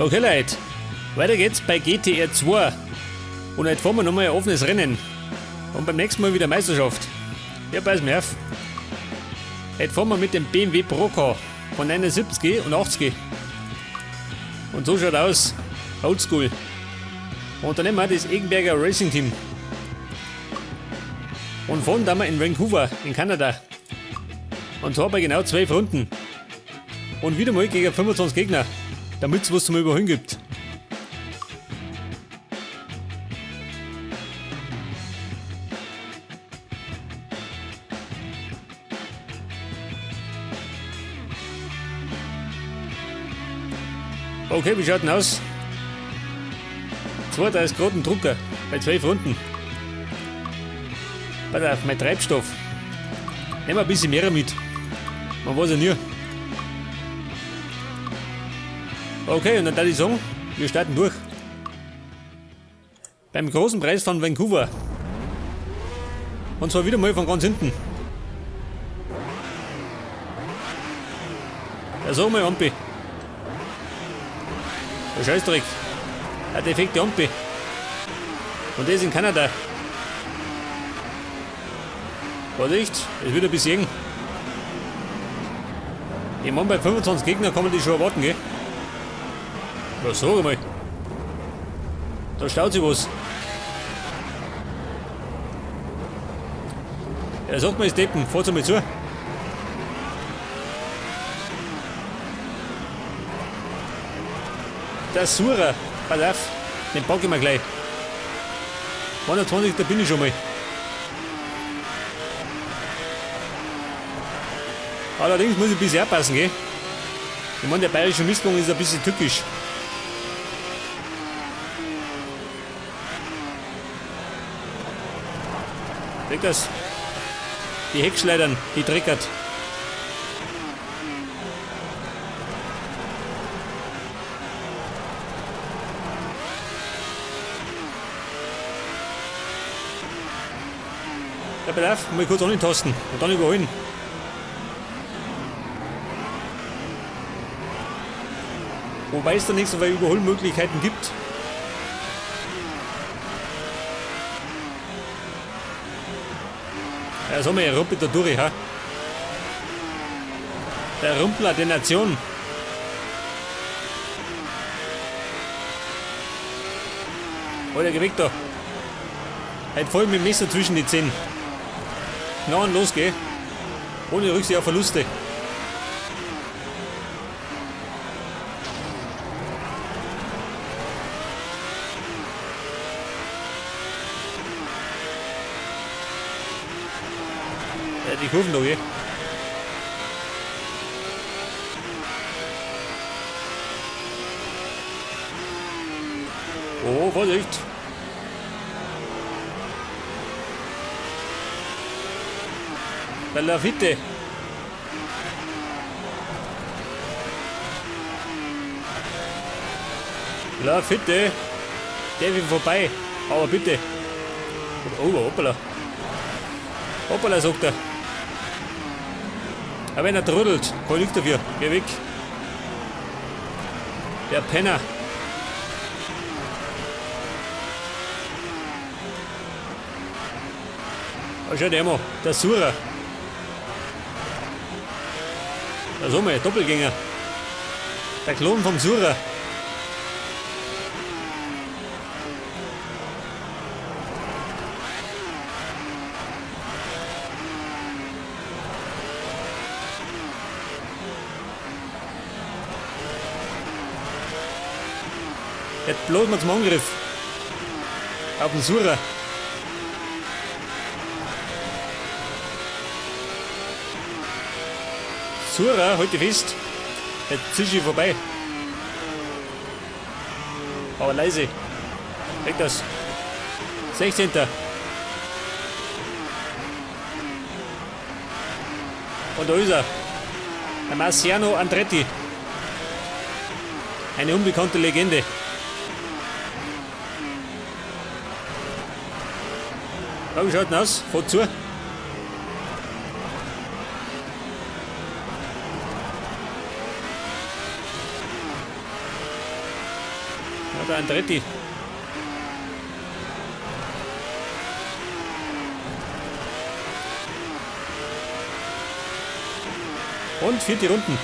Okay Leute, weiter geht's bei GTR 2. Und heute fahren wir nochmal ein offenes Rennen. Und beim nächsten Mal wieder Meisterschaft. Ja, pass mir auf. Heute fahren wir mit dem BMW Procar von 79 und 80. Und so schaut aus. Oldschool. Und dann nehmen wir das Eggenberger Racing Team. Und fahren dann wir in Vancouver, in Kanada. Und zwar bei genau 12 Runden. Und wieder mal gegen 25 Gegner, damit es was zum Überholen gibt. Okay, wie schaut denn aus? 32 Grad im Drucker bei 12 Runden. Pass auf, mein Treibstoff. Nehmen wir ein bisschen mehr mit. Man weiß ja nie. Okay, und dann würde ich sagen, wir starten durch. Beim großen Preis von Vancouver. Und zwar wieder mal von ganz hinten. Ja, sag mal, Ampi. Der Scheißdreck. Eine defekte Ampi. Und das in Kanada. Vorsicht, es wird ein bisschen eng. Ich meine, bei 25 Gegner kann man die schon erwarten, gell? Ja, sag mal. Da staut sich was. Ja, sagt mal, Deppen, fahrt's einmal zu. Der Sura, pass auf, den pack ich mir gleich. 120, da bin ich schon mal. Allerdings muss ich ein bisschen aufpassen, gell? Ich meine, der bayerische Mistwagen ist ein bisschen tückisch. Seht das? Die Heckschleudern, die dreckert. Ja, pass auf, mal kurz antasten und dann überholen. Wobei es da nicht so viele Überholmöglichkeiten gibt. Ja, so mal, rumpelt da durch, ha? Der Rumpler der Nation. Alter, geh weg da. Halt voll mit dem Messer zwischen die Zähne. Na und los, geh. Ohne Rücksicht auf Verluste. Ja, die Kurven da, gell? Oh, Vorsicht! Der Lafitte! Lafitte! Der will vorbei! Aber bitte! Oh, hoppala! Hoppala, sagt er. Aber wenn er trödelt, kann ich nichts dafür. Geh weg. Der Penner. Oh, schau dir mal, der Sura. Da so mal, Doppelgänger. Der Klon vom Sura. Jetzt bloß mal zum Angriff. Auf den Sura. Sura, halt dich fest. Jetzt zieh ich vorbei. Aber leise. Weg das. 16. Und da ist er. Der Marciano Andretti. Eine unbekannte Legende. Ja, wie schaut denn aus? Fahrt zu. Ja, der Andretti. Und vierte Runden.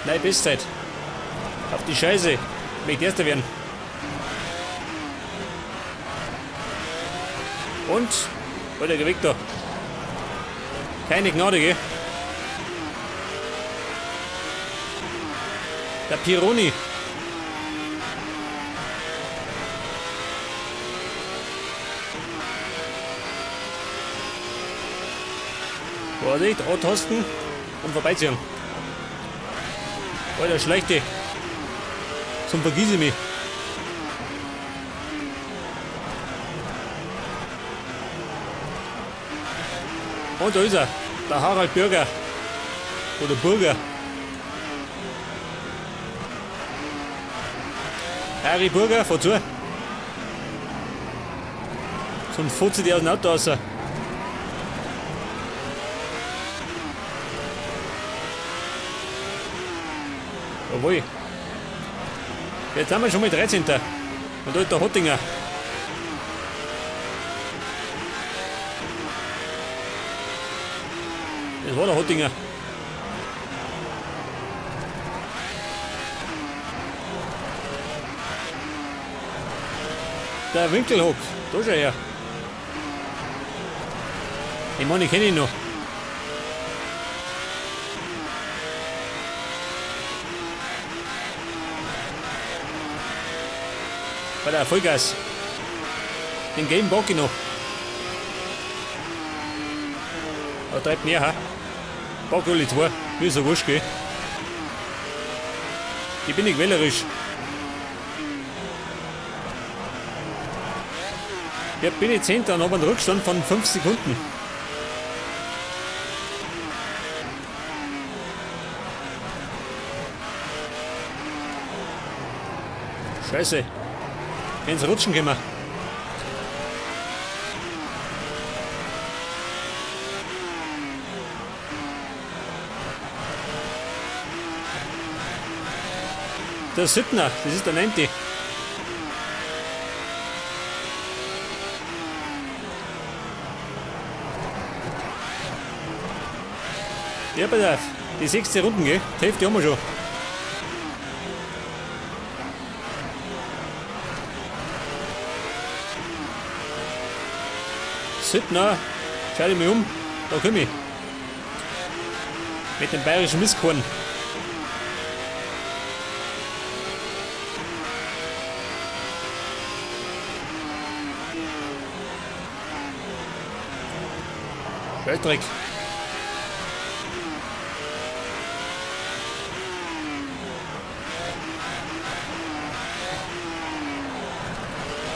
Nein, Bestzeit. Auf die Scheiße. Ich möchte Erster werden. Und, Alter, geh weg da. Keine Gnade, gell? Der Pironi. Vorsicht, antasten und vorbeiziehen. Alter, schlechte. Zum vergiss ich mich. Und da ist er, der Harald Bürger. Oder Burger. Harry Burger, fahr zu. Sonst fotze die aus dem Auto raus. Jawohl. Jetzt sind wir schon mal 13. Und da ist der Hottinger. Das war der Hottinger. Der Winkelhock, da schau her. Ich meine, ich kenne ihn noch. Bei der Vollgas. Den gelben bock ich noch. Aber treibt mehr, ha? Bock alle zwei. Mir ist ja wurscht, gell? Ich bin nicht wählerisch. Ja, bin ich 10. und habe einen Rückstand von 5 Sekunden. Scheiße. Ins Rutschen gehen wir. Der Sittner, das ist der 9. Ja, pass auf, die 6. Runden, gell? Die Hälfte haben wir schon. Sittner, schau dich mal um, da komm ich. Mit dem bayerischen Mistkorn. Scheißdreck.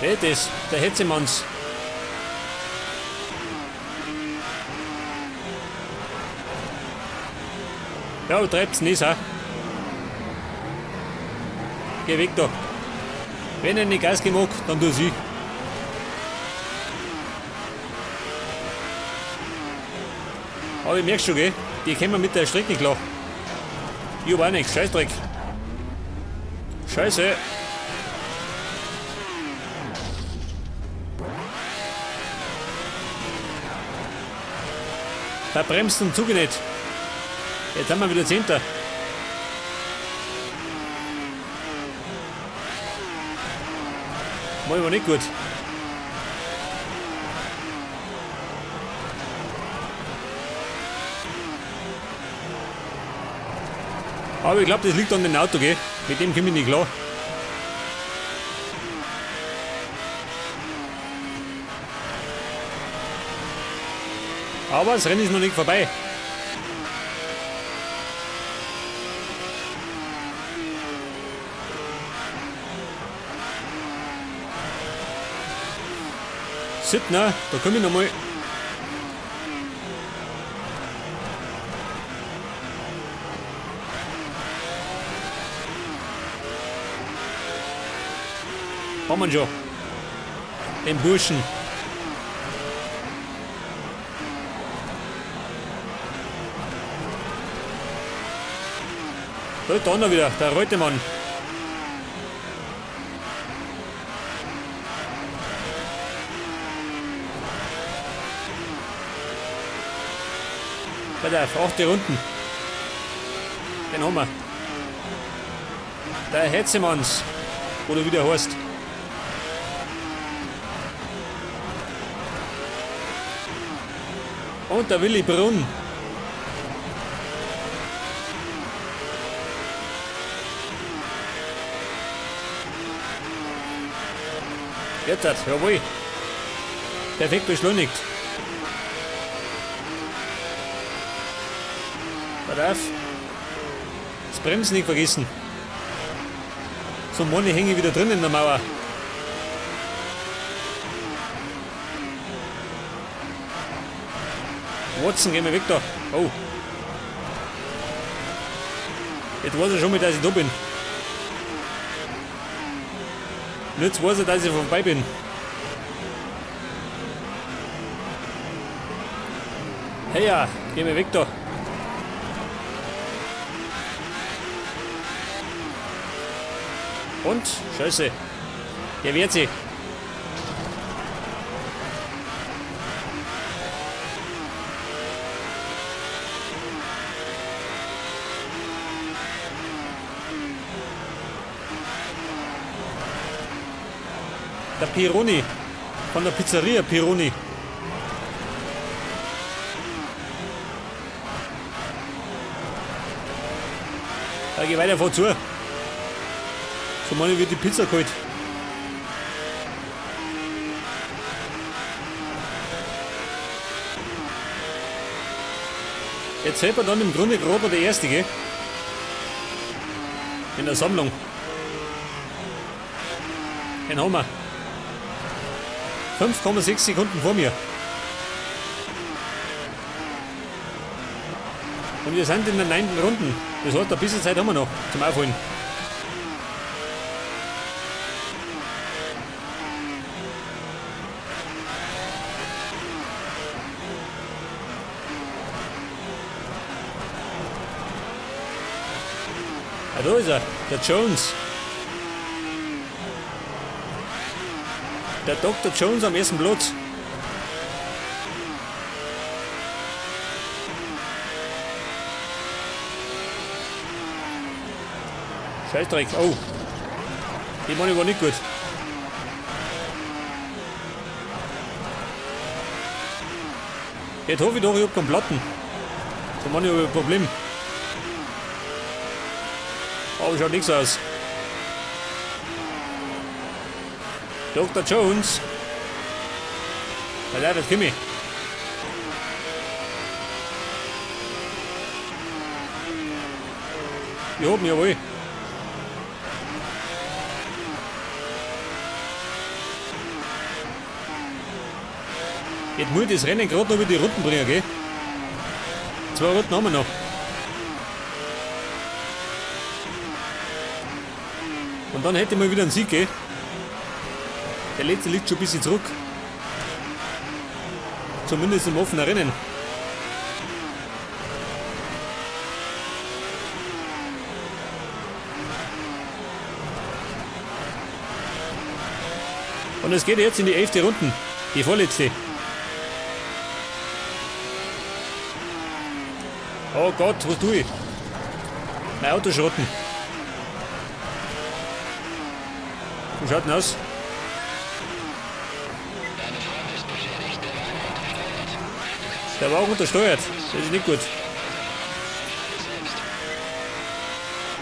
Wer ist das? Der Hetzemanns. Ja, treibt's nicht, ha? Geh weg da. Wenn ich nicht Gas geben mag, dann tu sie. Aber ich merk schon, gell? Die kommen mit der Strecke nicht klar. Ich hab auch nichts. Scheißdreck. Scheiße. Da bremst und Zug nicht. Jetzt haben wir wieder 10. War aber nicht gut. Aber ich glaub, das liegt an dem Auto, gell? Mit dem komm ich nicht klar. Aber das Rennen ist noch nicht vorbei. Sittner, da komm ich nochmal. Haben wir schon. Den Burschen. Da ist der andere wieder, der Reutemann. Pass auf, 8 Runden. Den haben wir. Der Hetzemanns, oder wie der heißt. Und der Willi Brunn. Jetzt hat, jawohl. Perfekt beschleunigt. Pass auf. Das Bremsen nicht vergessen. So Money hänge ich wieder drin in der Mauer. Watson, geh mal weg da. Oh. Jetzt weiß er schon mal, dass ich da bin. Und jetzt weiß er, dass ich vorbei bin. Hey ja, geh mal weg da. Und? Scheiße. Der wehrt sich. Der Pironi. Von der Pizzeria Pironi. Da geh weiter vor zu. So meine wird die Pizza kalt. Jetzt hält man dann im Grunde gerade noch der Erste, gell? In der Sammlung. Den haben wir. 5,6 Sekunden vor mir. Und wir sind in der 9. Runde. Das heißt, ein bisschen Zeit haben wir noch zum Aufholen. Ah, da ist er, der Jones. Der Dr. Jones am ersten Platz. Scheißdreck, oh. Die Money war nicht gut. Jetzt hoffe ich doch, ich hab keinen Platten. So Mann, ich hab ein Problem. Aber schaut nichts aus. Dr. Jones. Pass auf, jetzt komm ich. Ich hab mich, jawohl. Jetzt muss ich das Rennen gerade noch über die Runden bringen, gell? 2 Runden haben wir noch. Und dann hätte ich mal wieder einen Sieg, gell? Der letzte liegt schon ein bisschen zurück. Zumindest im offenen Rennen. Und es geht jetzt in die 11. Runde. Die vorletzte. Oh Gott, was tue ich? Mein Auto schrotten. Wie schaut denn aus? Der Wagen untersteuert. Das ist nicht gut.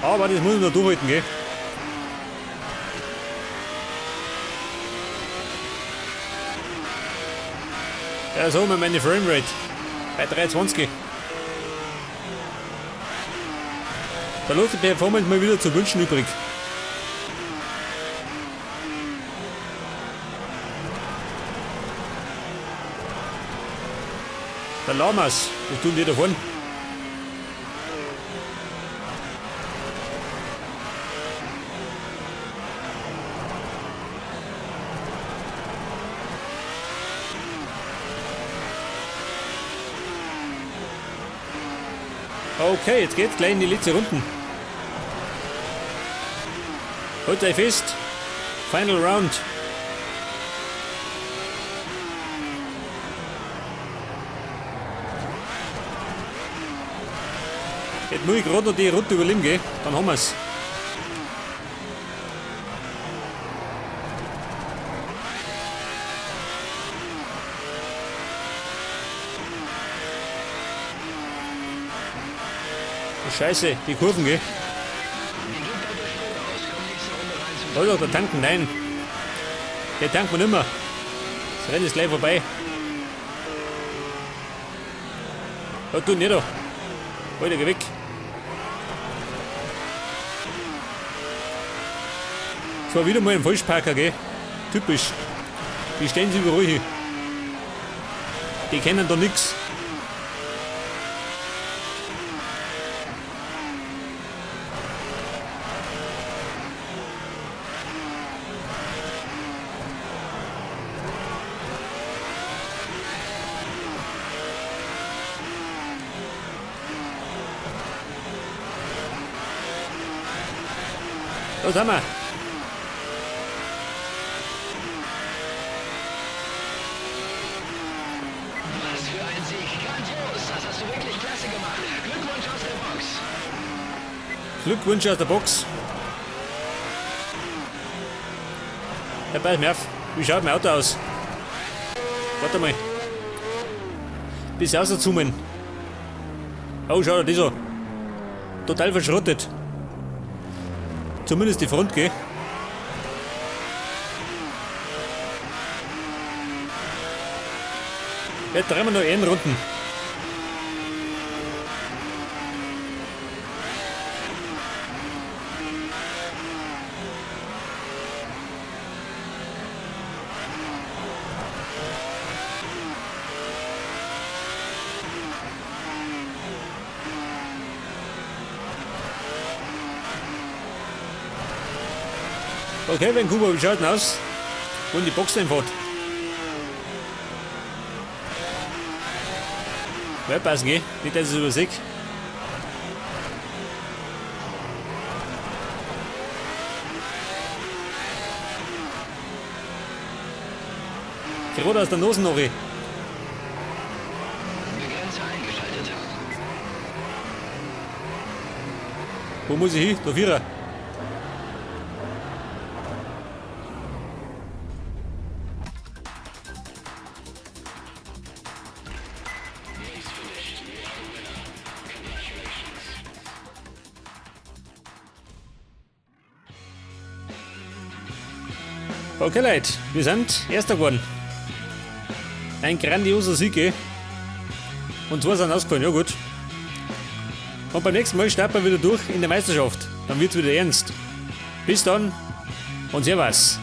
Aber das muss ich noch durchhalten, gell? Ja, so mit meiner Framerate. Bei 320. Da lässt die Performance mal wieder zu wünschen übrig. Der Lamas, was tun die da vorne? Okay, jetzt geht's gleich in die letzte Runde. Holt euch fest. Final Round. Jetzt muss ich gerade noch die Runde überleben, gell? Dann haben wir's. Oh, Scheiße, die Kurven, gell? Da ist auch der Tanken, nein. Der tankt man nimmer. Das Rennen ist gleich vorbei. Ja, du nicht da. Alter, geh weg. Das war wieder mal ein Falschparker, gell? Typisch. Die stellen sich überall hin. Die kennen da nix. Da sind wir. Was für ein Sieg. Grandios. Das hast du wirklich klasse gemacht. Glückwunsch aus der Box. Glückwunsch aus der Box. Ja, pass mir auf. Wie schaut mein Auto aus? Warte mal. Bisschen rauszoomen. Oh, schau dir das an. Total verschrottet. Zumindest die Front, gell? Jetzt drehen wir noch einen Runden. Okay, Vancouver, wie schaut denn aus? Wo in die Box einfahrt? Ja, passen, gell? Nicht, dass ich es übersehe. Gerade aus der Nase noch. Begrenzer eingeschaltet. Wo muss ich hin? Da Vierer. Okay, Leute, wir sind Erster geworden. Ein grandioser Sieg, eh? Und zwei sind ausgefallen, ja gut. Und beim nächsten Mal starten wir wieder durch in der Meisterschaft. Dann wird's wieder ernst. Bis dann und Servus.